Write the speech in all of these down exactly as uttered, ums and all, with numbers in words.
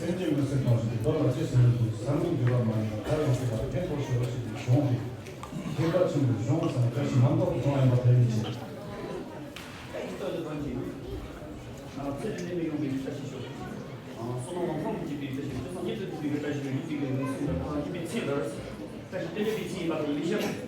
སེམས་ཅན་མི་སེམས་ཐོག་ཞིག་གི་མདོ་ལ་ཅི་ཟེར་ན་འདུག་བཟང་དུ་འགྱུར་བ་མ་ཡིན་པར་མཐར་ཡོང་སྲིད་པར་ཕན་ཐོགས་ཤོར་བ་ཞིག་གི་གཞུང་དེ། ཁྱད་པར་ཆེན་པོའི་གཞུང་བཟང་བཀྲ་ཤིས་རྣམ་རྟོག་གི་གྲོང་ཡིན་པ་ཕལ་མི་ཆེ། ཚེ་འདི་ཐམས་ཅད་ནི། ཚེ་འདི་ནས་མི་ཡོང་བའི་བཀྲ་ཤིས་ཤོག་བསོད་ནམས་དབང་ཐང་དུ་སྐྱེས་པའི་བཀྲ་ཤིས་ཤོག་བསམ་ཡིད་དུ་འདུག་པའི་བཀྲ་ཤིས་ཤོག་ཡིད་ཀྱི་ངོས་ཟིན་པ་ཐང་སྐྱེས་པའི་ཚེ་འདིར། བཀྲ་ཤིས་རྟེན་འབྲེལ་པའི་ཚེ་ཡིན་པ་དང་ཡིན་ཤག་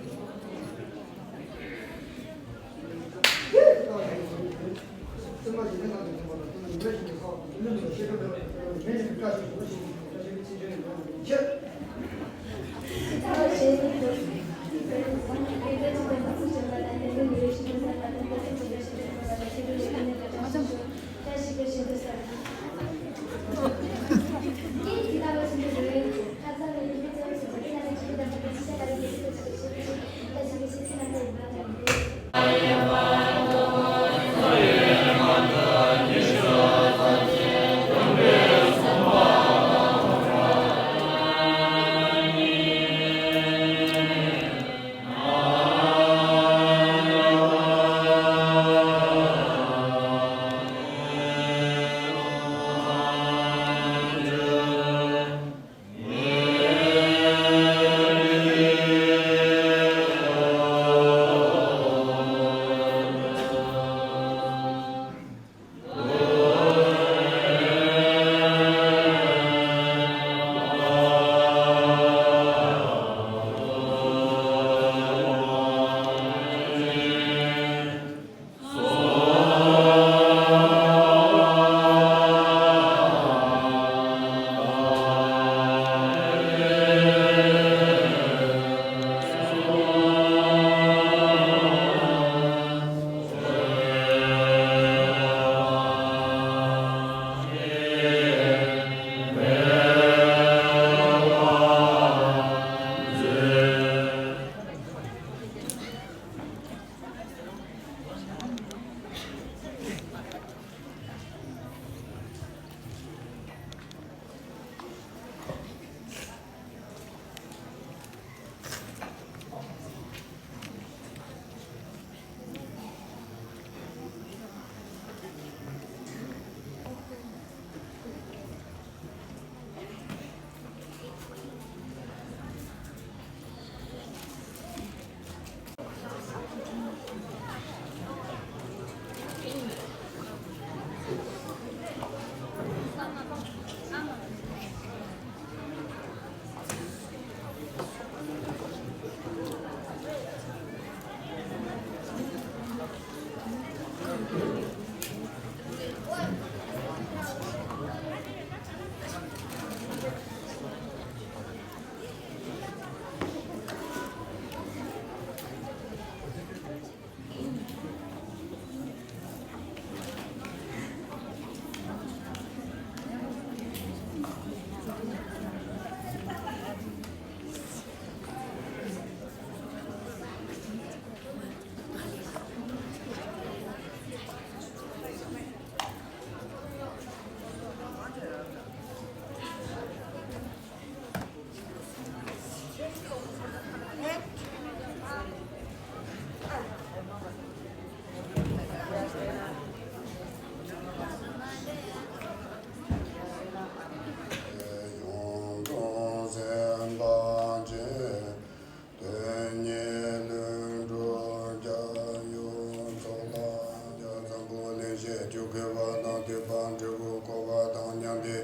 ལ་འདུས་པ་འབྲས་བུ་འཁོར་བ་དང་མཉམ་པའི་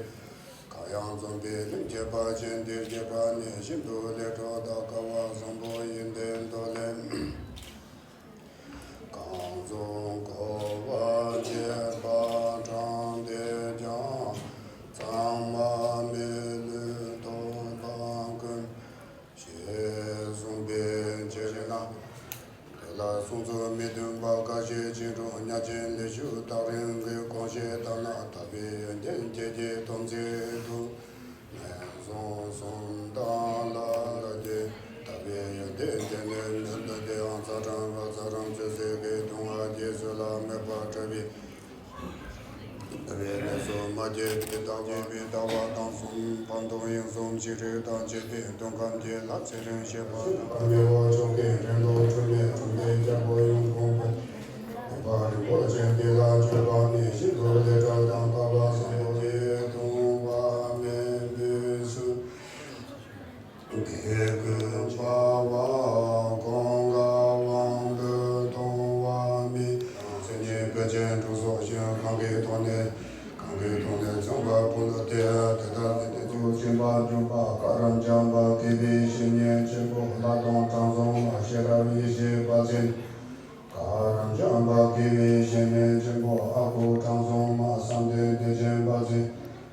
ཁ་ཡང་འཛོམས་པའི་ལྷུན་གྱིས་འབར་ཅིང་དེ་རྒྱས་པ་ནི་ཤིན་ཏུ་ལས་འཕྲོ་དང་བསྐལ་པ་བཟང་པོ་ཡི་དོན་དུ་ལས། གང་གཟུགས་འཁོར་བར་བཅས་པ་དྲངས་ཏེ་ཀྱང་། གཙང་མ་མི་ལུས་ཐོབ་པ་ཀུན། ཞེས་གསུངས་པའི་ཕྱིར་ན། དེ་ལ་གསུང་ཚུལ་མི་མཐུན་པ་འགའ་ཞིག་ཅི་འགྲོ་གཉའ་ཆེན་ལས་ཞུགས་སྟག་རོང་གི་དགོངས་བཞེད་ལྟར་ན། དག་པའི་ཡོན་ཏན་བརྒྱད་ཀྱི་སྡོམ་ཚིག་ཏུ། ངན་སོང་གསུམ་དང་ལ་ལ་སྟེ། དག་པའི་ཡོན་ཏན་བརྒྱད་ནི་མི་འདོད་དེའང་ཚ་གྲང་རགས་ཚ་གྲང་ཚོད་བསྲེ་གི་ལྟུང་བ་བརྒྱད་ཚོད་ལ་དམིགས་པ་བྲལ་བའི། དག་པའི་གནས་སུ་མ་སྐྱེས་པའི་ལྟ་བ་དང་གསུམ། ཕན་འདོགས་གཡེང་གསུམ་ཞི་རིགས་དང་བཅས་པའི་སྟོན་ཁམས་ཀྱི་ལྷ་ཚེ་རིང་བཞད་པ་དང་། ཁམས་ཡོད་པ་མཆོག་གི་རིང་ལུགས་འཁྲུལ་མེད་འཁྲུལ་མེད་རྒྱལ་པོ་ཡོངས་བཟུང་བའི་མོས་པ་རིན་པོ་ཆེ་འདི་ལ་སྤྱོད་པ་ནི་ཤིན་ཏུ་ལས་འཕྲོ་དང་བསྐལ་པ་བཟང་པོ་ཡི་ལྟུང་བ་མེད་པའི་ཚུལ། དགེ་བསྐུལ་འབར་བ་གང་ག་དབང་པོས་གཏོང་བ་མེད། མཚན་ཉིད་བོད་ཅན་དྲུག་སོགས་ཞིང་གང་གི་ཐོག་ནས་གང་གི་ཐོག་ནས་བྱུང་བ་ཀུན་ཏུ་སྟེ། དེ་དག་ལས་དེ་ཚོ་སྦྱིན་པ་འཇོམས་པ་དགའ་རབ་འཇམ་པ་དགེ་བའི་བཤེས་གཉེན་ཆེན་པོ་ལྷ་དང་དྲང་སྲོང་མ་ཤེས་རབ་ཡེ་ཤེས་དཔལ་ཆེན། དགའ་རབ་འཇམ་པ་དགེ་བའི་བཤེས་གཉེན་ཆེན་པོ་ཨ་ཁུ་དྲང་སྲོང་མ་བསམ་གཏན་བདེ་ཆེན་དཔལ་ཆེན།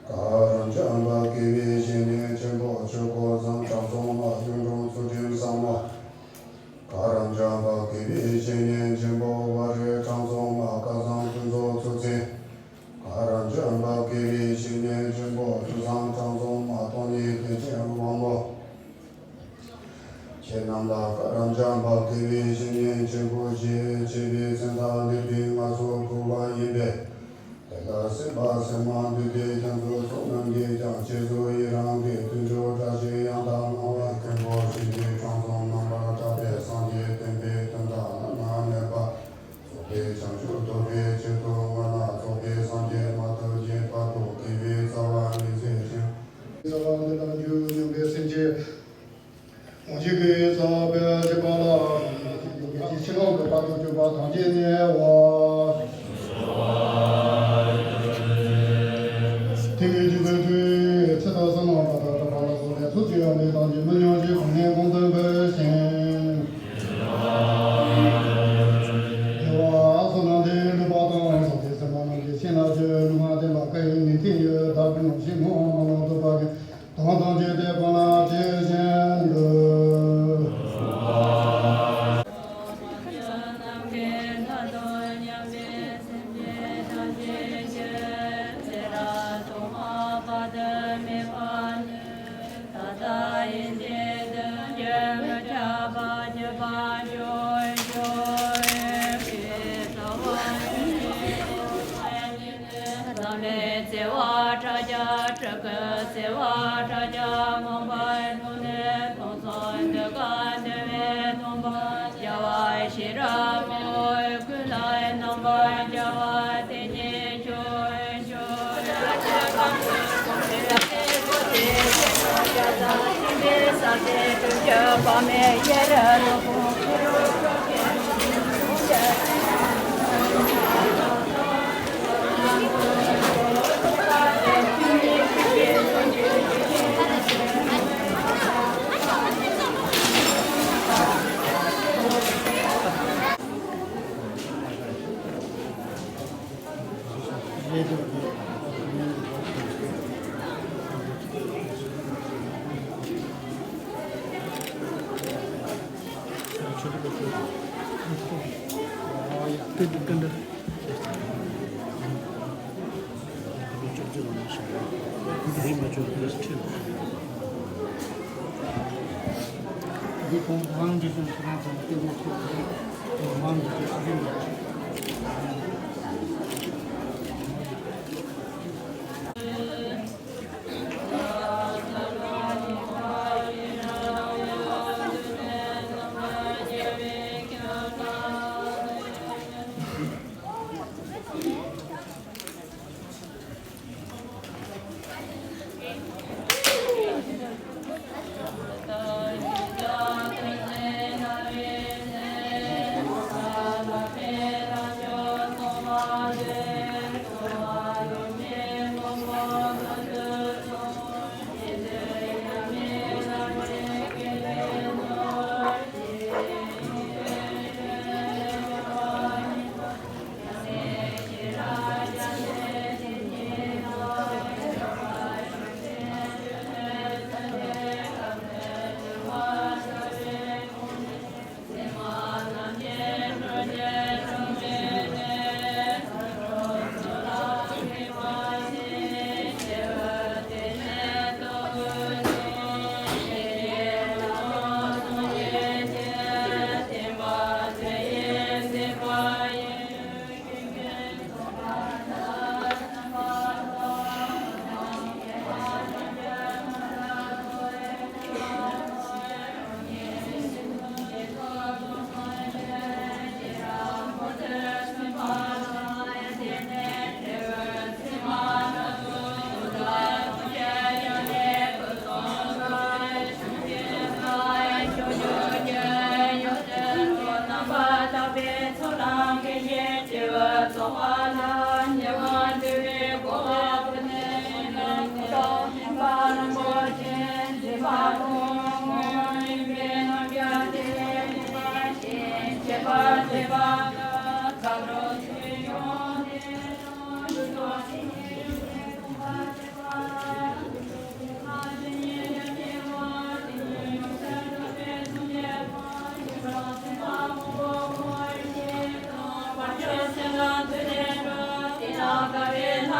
དགའ་རབ་འཇམ་པ་དགེ་བའི་བཤེས་གཉེན་ཆེན་པོ་ཆོས་འཁོར་བཟང་དྲང་སྲོང་མ་གཡུང་དྲུང་ཚུལ་ཁྲིམས་བཟང་མོ། དགའ་རབ་འཇམ་པ་དགེ་བའི་བཤེས་གཉེན་ཆེན་པོ་ཝ་རེ་དྲང་སྲོང་མ་སྐལ་བཟང་ཕུན་ཚོགས་ཚུལ་ཁྲིམས། དགའ་རབ་འཇམ་པ་དགེ་བའི་བཤེས་གཉེན་ཆེན་པོ་ཆུ་བཟང་དྲང་སྲོང་མ་སྟོང་ཉིད་བདེ་ཆེན་དབང་མོ། ཁྱེད་རྣམས་ལ་དགའ་རབ་འཇམ་པ་དགེ་བའི་བཤེས་གཉེན་ཆེན་པོ་ཞེས་བྱ་བའི་མཚན་རྟགས་ལེགས་པའི་མངའ་གསོལ་ཕུལ་བ་ཡིན་པས། དེ་ལ་སེམས་དཔའ་སེམས་མ་འདུས་ཏེ་ཁྱེད་ཚོ་ཚོགས་རྣམས་ཀྱིས་ཀྱང་རྗེས་སུ་ཡི་རང་གི་མཐུན་འཇུག་བཀྲ་ཤིས་ཡང་དག་གནང་བའི་མཁན་པོ་ཞིག་གིས་དྲང་སྲོང་རྣམ་པར་དག་པའི་སངས་རྒྱས་བསྟན་པའི་དོན་དག་བླ་ན་མེད་པ་རྫོགས་པའི་བྱང་ཆུབ་ཐོབ་པའི་ཆེད་དུ་སྔོན་ལ་རྫོགས་པའི་སངས་རྒྱས་མ་ཐོབ་ཀྱི་བར་དུ་དགེ་བའི་རྩ་བ་ཉིད་འཛིན་ཞིང་། རྩ་བ་འདི་ལ་འཇུག་སྙམ་པའི་སེམས་བསྐྱེད། དབང་བཞི་གི་རྩ་བའི་བྱེད་པ་ལ། ཕྱི་ནང་གི་བར་དུ་གྱུར་པ་ཐམས་ཅད་ནས་འོ། དེ་བས་འཇུག་པའི་དུས་ཚེ་དང་བསོད་ནམས་པ་དང་གྲགས་པ་ལ་སོགས་པའི་ཚོགས་ཀྱི་དབང་པོའི་ཐམས་ཅད་མི་ཉམས་ཀྱི་གོང་ནས་གོང་དུ་འཕེལ་ཞིང་། དགེ་བ་བསོད་ནམས་དེ་ལུས་པ་དང་སོགས་པའི་སེམས་པ་རྣམས་ཀྱི་ཤིང་ལ་ཆོས་ལུས་ངག་བསྟན་པ་ཀ་ཡི་ནི་ཐིག་ཡོད་དག་གི་ནང་བཞིན་ངོ་མ་ལོག་ཏུ་བབ་ཀྱི། དོན་ཐམས་ཅད་དེ་ཀུན་ལ་དེ་བཞིན་དུ། ནམ་མཁའི་བརྩེ་བ་ཕྲག་བརྒྱ་ཕྲུ་གུ་བརྩེ་བ་ཕྲག་བརྒྱ་མང་པོའི་ཐོག་ནས་སྟོང་ཚོགས་འདོད་དགའ་འདོད་པའི་སྟོང་པ་རྒྱལ་བ་ཤེས་རབ་མོས་ཀུན་ལ་རྣམ་པར་རྒྱལ་བ་དེ་ཉིད་མཆོད་མཆོད།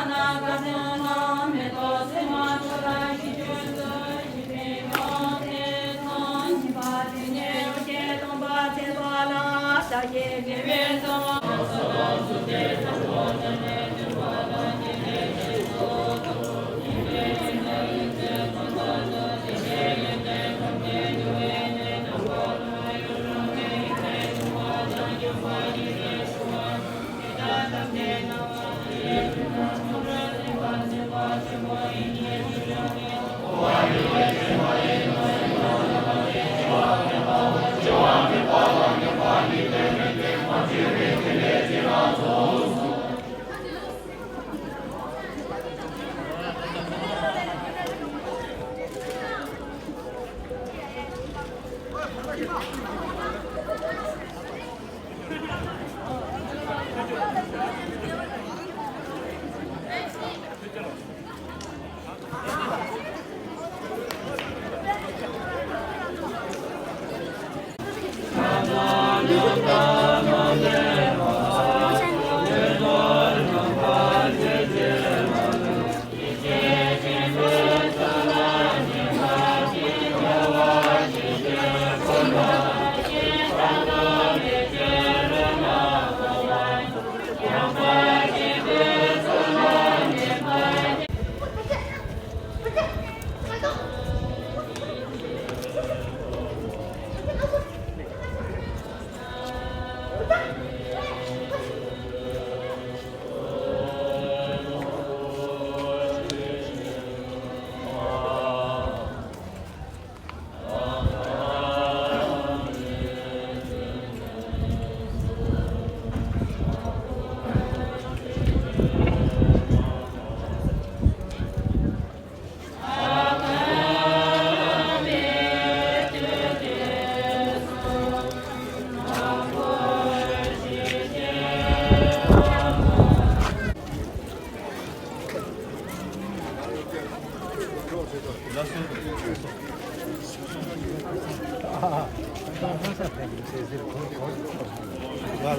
ང་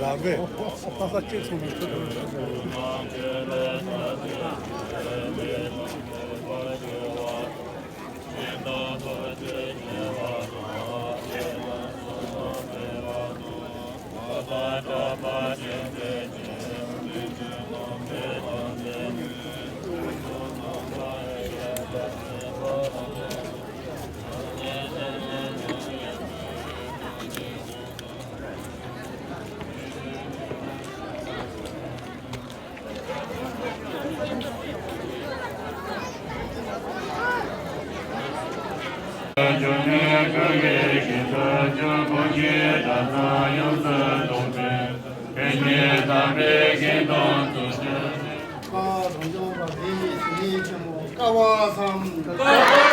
ལ་མེད། ས་ས་གཅིག་སོང་ནས་ཚུར་འགྲོ།